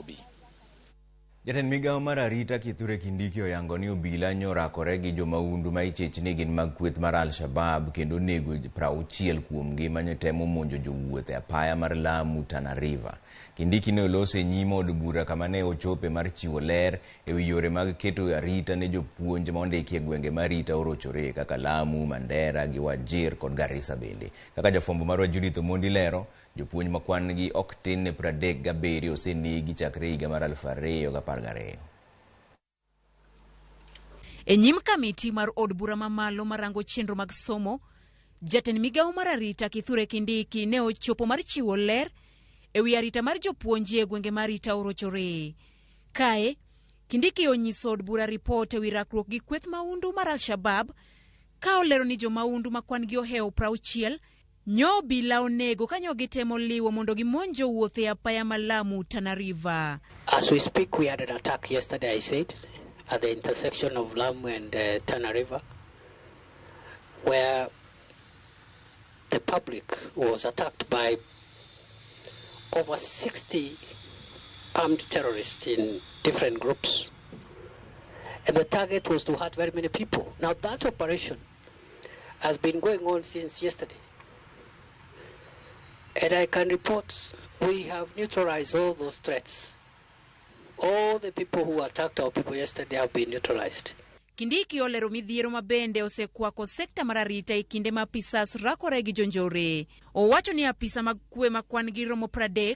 Nairobi. Jatend migawo mar arita Kithure Kindiki oyango ni obila nyorakore gi jomaundu ma ichich ni gin mag kweth mar Al-Shabab kendo nego 60 kuomgi mane temo monjo jowuoth e apaya mar Lamu Tana River. Kindiki ne oloso e nyim od bura kama ne ochope mar chiwo ler ewi yore mag keto arita ne jopuonj ma ondiki e gwenge ma arita orochore kaka Lamu, Mandera gi Wajir kod Garissa bende. Kaka jafwambo marwa Judith Omondi lero, jopuonj ma kwan gi ok tin ne 37 osenegi chakre higa mar 2012. E nyim kamiti mar od bura mamalo marango chenro mag somo, jatend migawo mar arita Kithure Kindiki ne ochopo mar chiwo ler ewi arita mar jopuonj e gwenge ma arita orochore. Kae, Kindiki onyiso od bura ripot ewi rakruok gi kweth maundu mar Al-Shabab ka olero ni jomaundu ma kwan gi ohewo 60 nyo obila onego ka nyo gitemo liwo mondo gimonj jowuoth e apaya ma Lamu Tana River. As we speak, we had an attack yesterday, I said, at the intersection of Lamu and Tana River, where the public was attacked by over 60 armed terrorists in different groups. And the target was to hurt very many people. Now, that operation has been going on since yesterday. And I can report we have neutralized all those threats. All the people who attacked our people yesterday have been neutralized. Kindiki olero midhiero ma bende osekwako sekta mar arita e kinde ma apisas rakore gi jonjore. Owacho ni apisa mag kwe ma kwan gi romo 30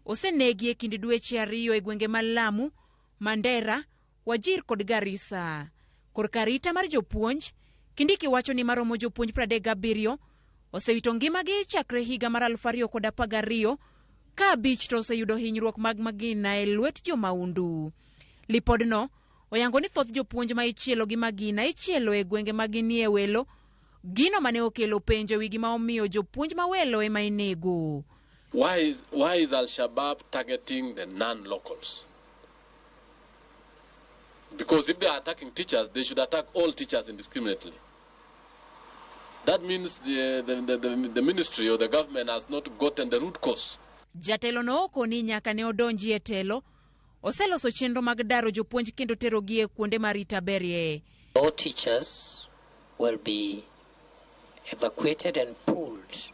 osenegi e kind dweche 2 e gwenge ma Lamu, Mandera, Wajir kod Garissa. Korka arita mar jopuonj, Kindiki wacho ni maromo jopuonj 37 osewito ngimagi chakre higa mar 2012 ka 5 to oseyudo hinyruok mag magina e lwet jomaundu. Lipodno oyango ni thoth jopuonj ma ichielo gi magina ichielo e gwenge ma ginie welo, gino mane okelo penjo ewi gima omiyo jopuonj ma welo ema inego. Why is Al Shabaab targeting the non locals? Because if they are attacking teachers, they should attack all teachers indiscriminately. That means the ministry or the government has not gotten the root cause. Jatelo no okoni nyaka ne odonji e telo, oseloso chenro mag daro jopuonj kendo terogi e kuonde ma arita berie. All teachers will be evacuated and pooled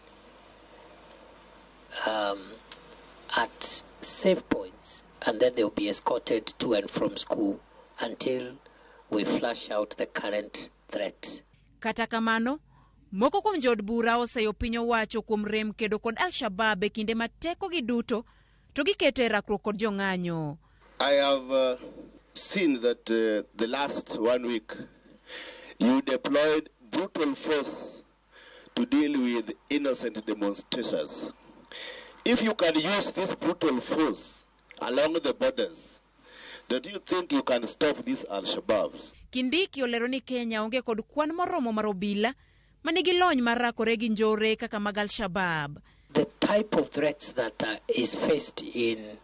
at safe points, and then they will be escorted to and from school until we flush out the current threat. Kata kamano, moko kuom jood bura oseyo piny owacho kuom rem kedo kod Al-Shabab e kinde ma tekogi duto to giketo e rakruok kod jong'anyo. I have seen that the last one week you deployed brutal force to deal with innocent demonstrators. If you can use this brutal force along the borders, don't you think you can stop these Al-Shabaabs? Kindiki olero ni Kenya onge kod kwan moromo mar obila ma nigi lony mar rakore gi njore kaka mag Al-Shabab. The type of threats that is faced in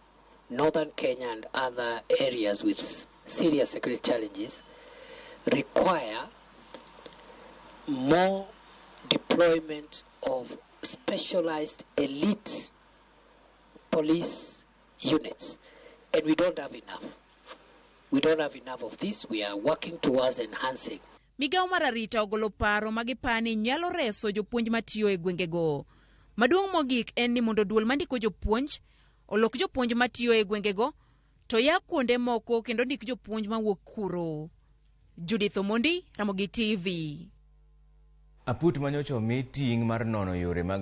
northern Kenya and other areas with serious security challenges require more deployment of specialized elite police units, and we don't have enough. We don't have enough of this. We are working towards enhancing. Migawo mar arita ogolo paro ma gipani nyalo reso jopuonj matiyo e gwengego. Maduong' mogik en ni mondo duol mandiko jopuonj olok jopuonj matiyo e gwengego to ya kuonde moko kendo ndik jopuonj mawuok kuro. Judith Omondi, Ramogi TV. Aput manyocha omi ting' mar nono yore mag